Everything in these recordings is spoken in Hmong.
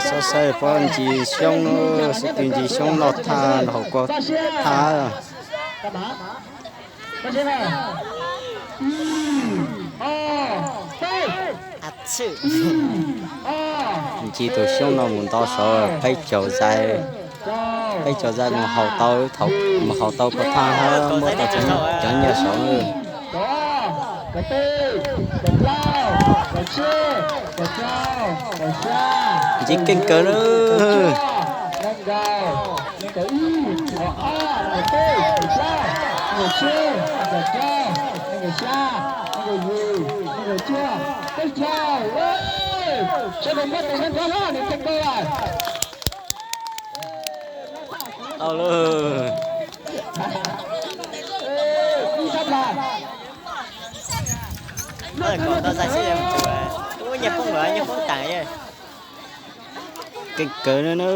Xob saib pob ntsis xyoob, sib tw ntsis xyoob noj thaj hauv ko thaj. Ntsis tus xyoob no mus nto saud, peb caug zais, peb caug zais mus haus tau, mus haus tau ko thaj hab muab tau cov nyiaj saud. Ntsis keej kawg na. Tau lawm. Kom tau zais xwb, ub, nyiaj poob lawm, nyiaj poob tas. Keej kawg na.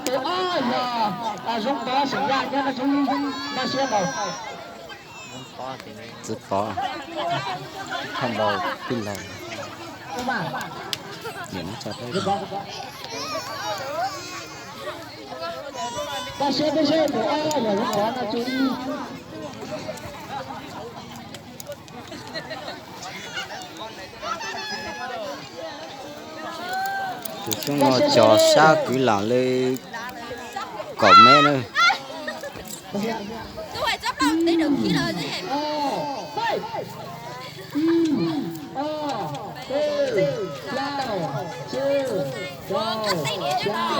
Tus ob yog Zoo Pov xeem Yaj nyob Naj Tsub, npaj siab nkaus. Txiv Pov, Thaj Npau, Tij Laug. Npaj siab peb saib tus ob yog Zoo Pov Naj Tsub. Tus xyoob no cog sab kwv lam li kaum mev na.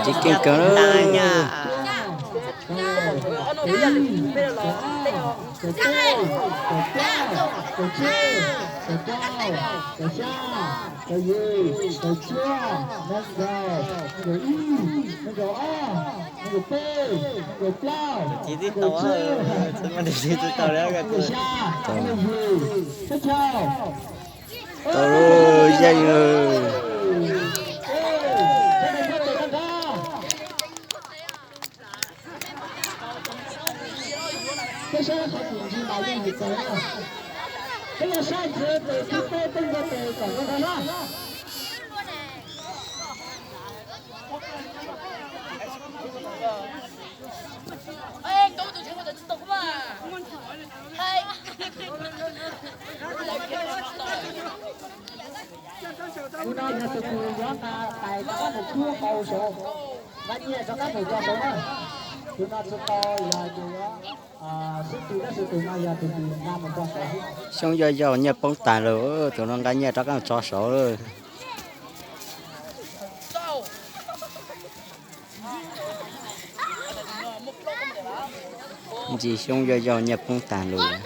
Ntsis keej kawg na. Ntsis tib tau, txhob muaj ntsis tib tau li. Tau, yeej. Tus no yog tus kws yuav nqa tais rov qab mus cuab hauv saud, nqa nyiaj rov qab mus tso saud na. Tus no tsis tau yog tus yuav sib tw tab sis tus no yog tus kws nqa mus tso saud. Xyoob yoj yoj nyiaj poob tas lawm, tus no nqa nyiaj rov qab mus tso saud lawm. Ntsis xyoob yoj yoj nyiaj poob tas lawm.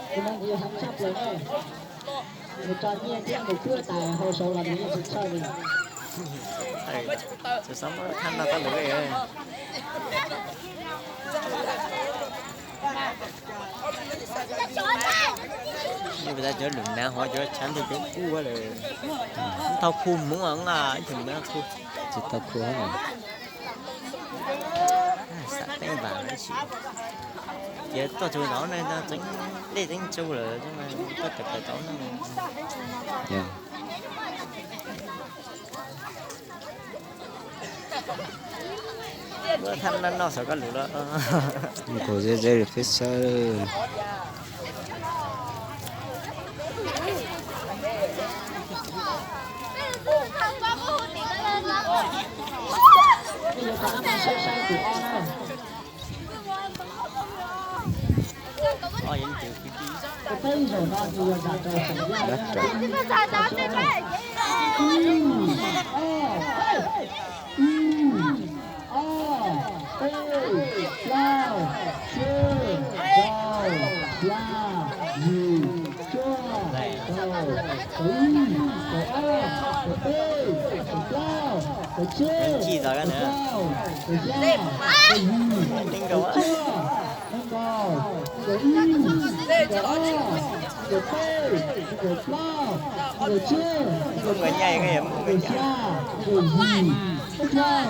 Tus no ntsis heev tshaj plaws na. Nws tso nyiaj thiab nws cuab tais hauv saud los nws yeej tsis txhawj li. Tsis txhob muab thaj no tau lawm. Cov lwm nav hov cov tshav ntuj cov kub lawm. Thauj khu hmoov ib tug mus khu. Tsis tau khu. Xav teeb vam tab sis ces toj tsuag zov ne, txeeb dej txeeb tsau lawm, toj tawm tawm tau ne. Thaj no noj xav koj lus los. Nkaus ze ze lawm peb sawb. Ib, ob, peb, plaub, tsib, rau, xya, yim, cuaj, kaum, kaum ib, kaum ob, kaum peb, kaum plaub, kaum tsib, kaum rau, kaum xya, kaum yim, kaum cuaj, kaum kaum, kaum ib, kaum ob, Kaum peb, kaum plaub, kaum tsib, kaum rau, kaum xya, kaum yim, kaum rau.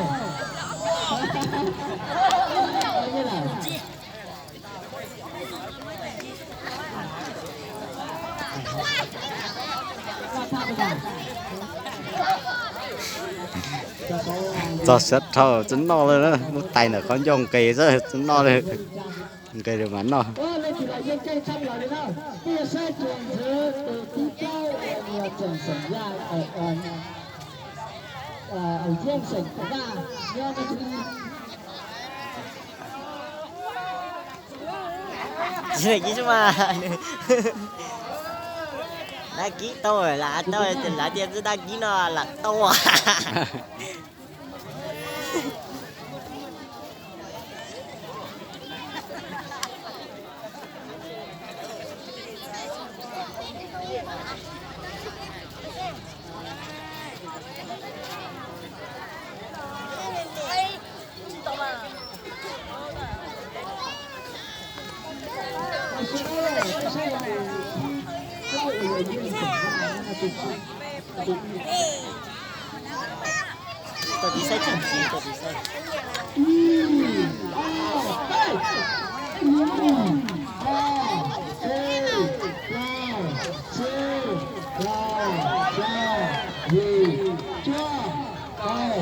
Txog sab dhau tsis noj li na, muab tais ntawm qhov ncauj nqis xwb tsis noj li. Nqis lawm mas noj. Tsis mas, đăng ký tau lam tau, lawv tias tsis đăng ký no lam tau. Tau tiv xaiv tseem txiv, tau tiv xaiv.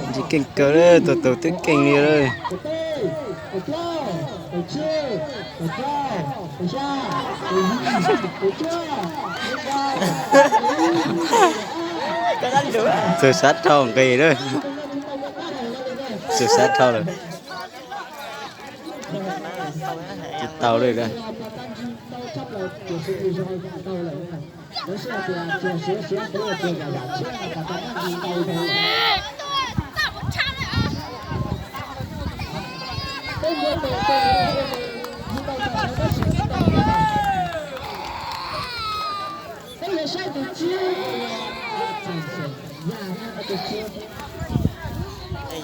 Ntsis keej kawg, tus tus twb keej li lawm. Txawg sab dhau nqis lawm. Txawg sab dhau lawm. Tsis tau li lawm.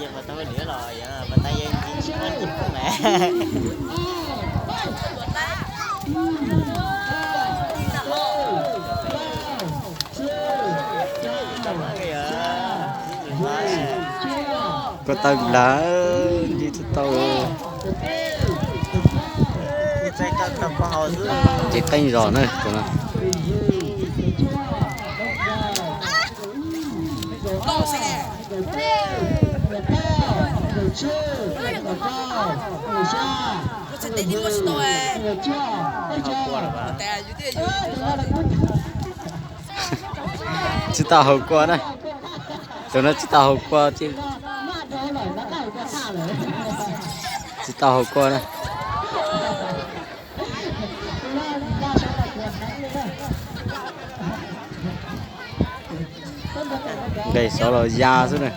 Yog pas tau niam los yog pas tau yog nci nci poj mas. Koj tau nplawg nci tau. Ces qeej zos na tus no. Tsis tau haus kua na. Tus no tsis tau haus kua, tsis tau haus kua na. Nqes saud los ya xwb na.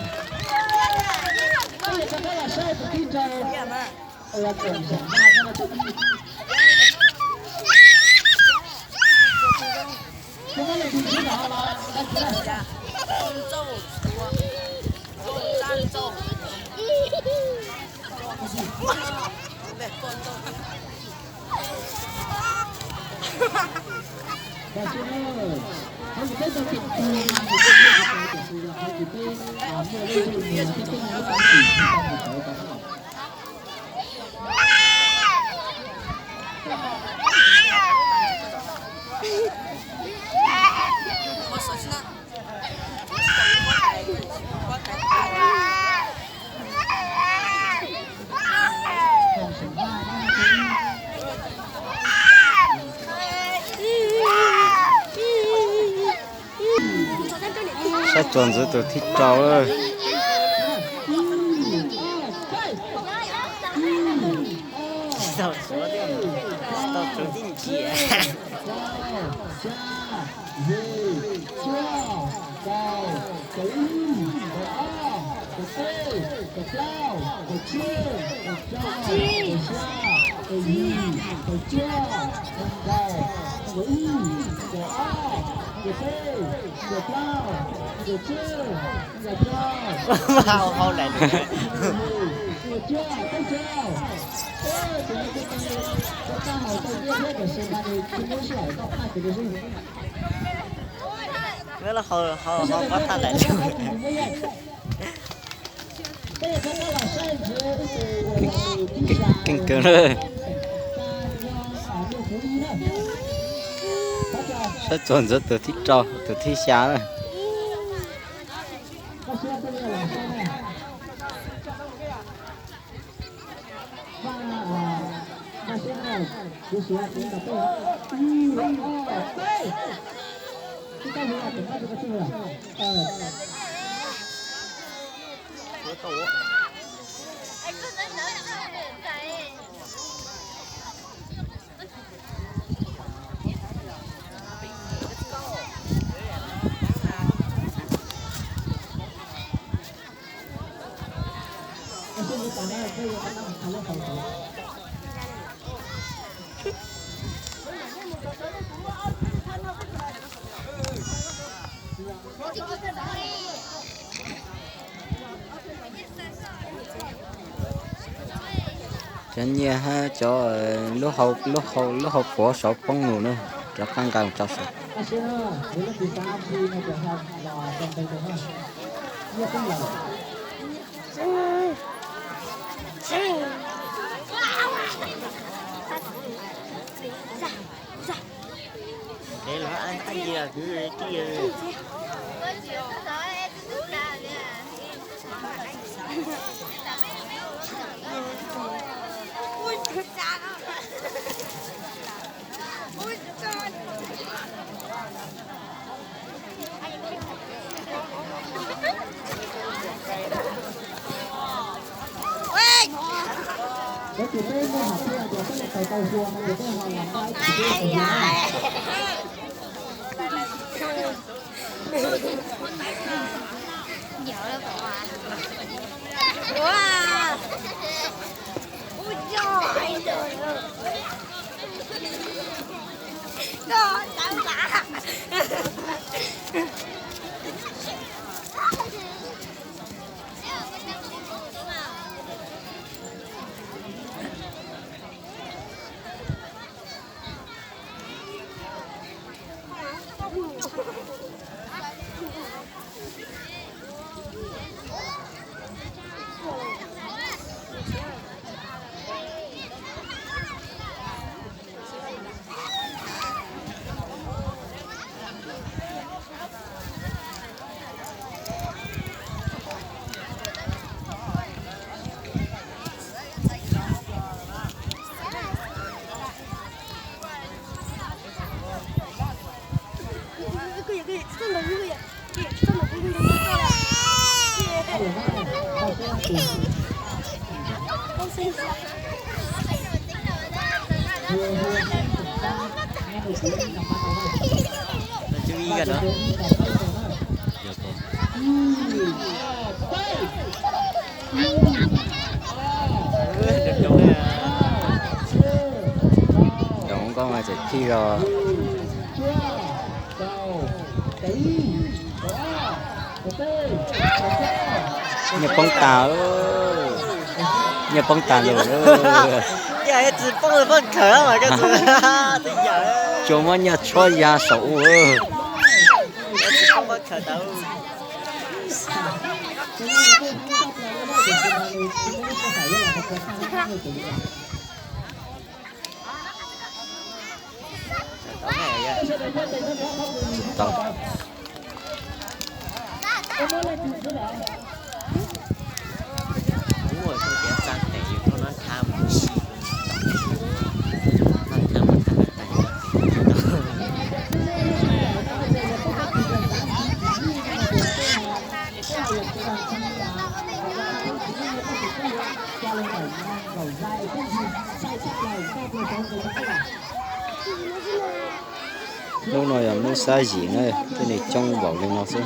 Sab tsuas ntxwv tus thib rau. Tsis tau suav thiab, tsis tau suav tib ntsiav. Hau hau lawm. Nws los hau hau hau pob tag lawm. Keej kawg na. Saib txog ntxuav tus thib rau tus thib xya na. Cov nyiaj hab cov lub hau, lub hau, lub hau puav saud poob lug na, rov qab nqa mus rau saud. Cov nkauj mas tseem phij zog. Nyiaj poob tas, nyiaj poob tas lawm. Tsis poob, poob khawm mas. Tsuas muab nyiaj tshuab ya saum ub. Hnub no yog hnub xab yim na, tej neeg coob npaum li no xwb.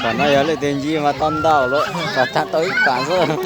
Tam no yog leej twg ntsib mas tau ntau lawm, tsam tau ib pam xwb.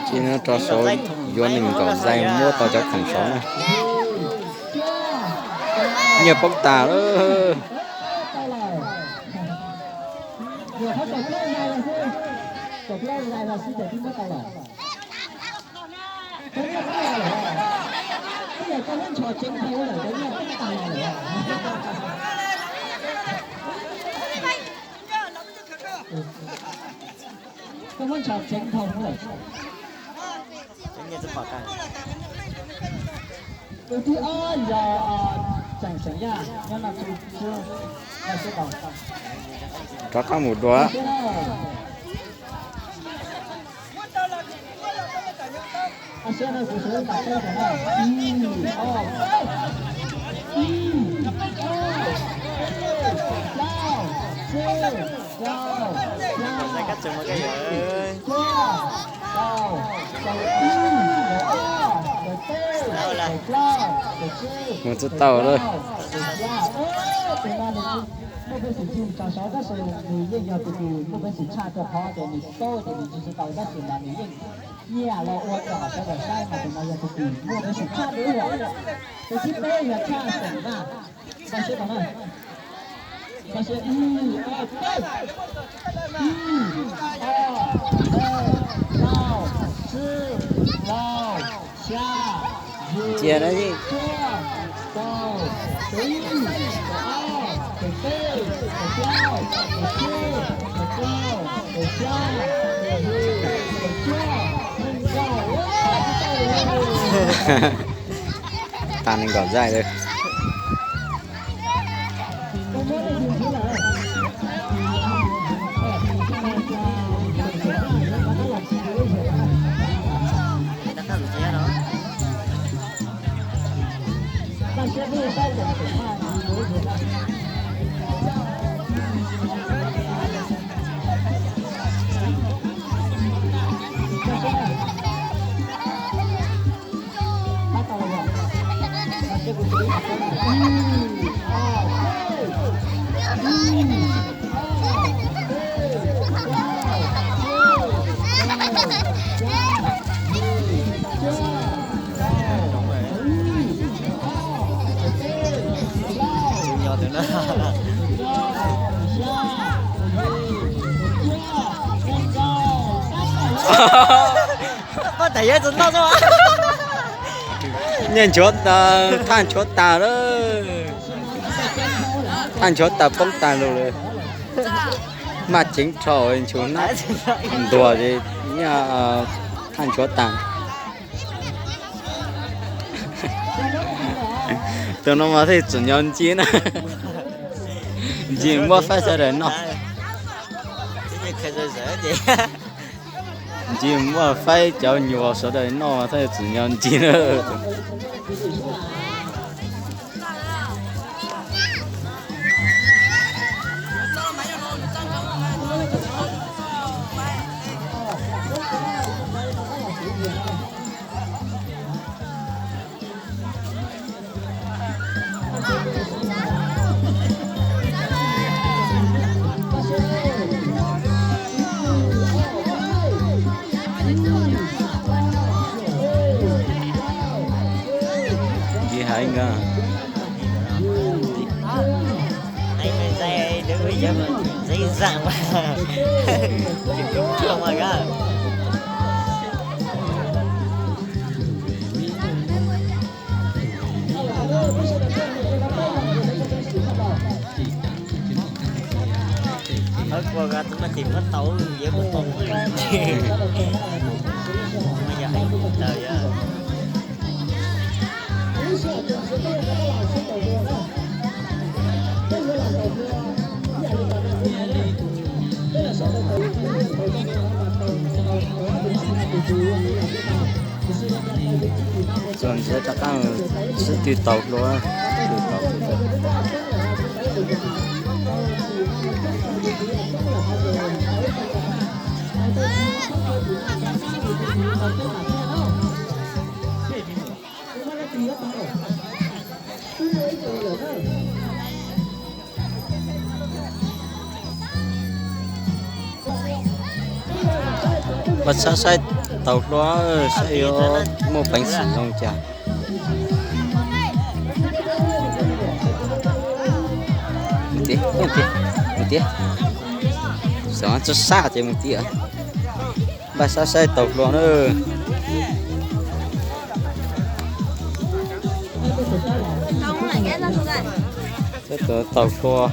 Tsis no rov sau yuav nees nkaum zais muab tau cov khoom saud na. Nyiaj poob tas lawm. Rov qab mus dua. Mus tsis tau lawm. Muaj peev xwm tsis tso saud tab sis nws yeej yog tus kws muaj peev xwm tshaj rau qhov tias nws paub tias nws tsis tau tab sis mas nws yeej nyiam los ua kom sawv daws saib mas tus no yog tus kws muaj peev xwm tshaj dua. Tus thib peb yog tshaj xeem na. Npaj siab tos na. Npaj siab, ib, ob, peb. Ib, ob, peb, rau, tsib, rau, xya, yim, cuaj, kaum, kaum ib, kaum ob, kaum peb, kaum plaub, kaum tsib, kaum rau, kaum xya, kaum yim, kaum cuaj, nees nkaum. Tag nees nkaum zaij lawm. Nyiaj nchuav tas, thaj nchuav tas lawm. Thaj nchuav tas poob tas lug lawm. Maj ceev dhau nchuav nab ntuag ces nyiaj thaj nchuav tas. Tus no mas thiaj tsim nyog ncig na. Ncig muab faib sawv daws noj. Ncig muab faib cov nyuas sawv daws noj mas thiaj tsim nyog ncig na. Ncig heev. Ua tus no ces muab tau, yuav muab tau. Yog hais tawm yog. Txuas ntxiv rov qab sib tw taus hlua, tw taus. Npaj sab saib taus hlua, saib yuav muaj peev xwm zoo cas. Mus tiag, mus tiag, mus tiag. Xyov tsis sab ces mus tiag. Npaj sab saib taus hlua na. Saib taus hlua.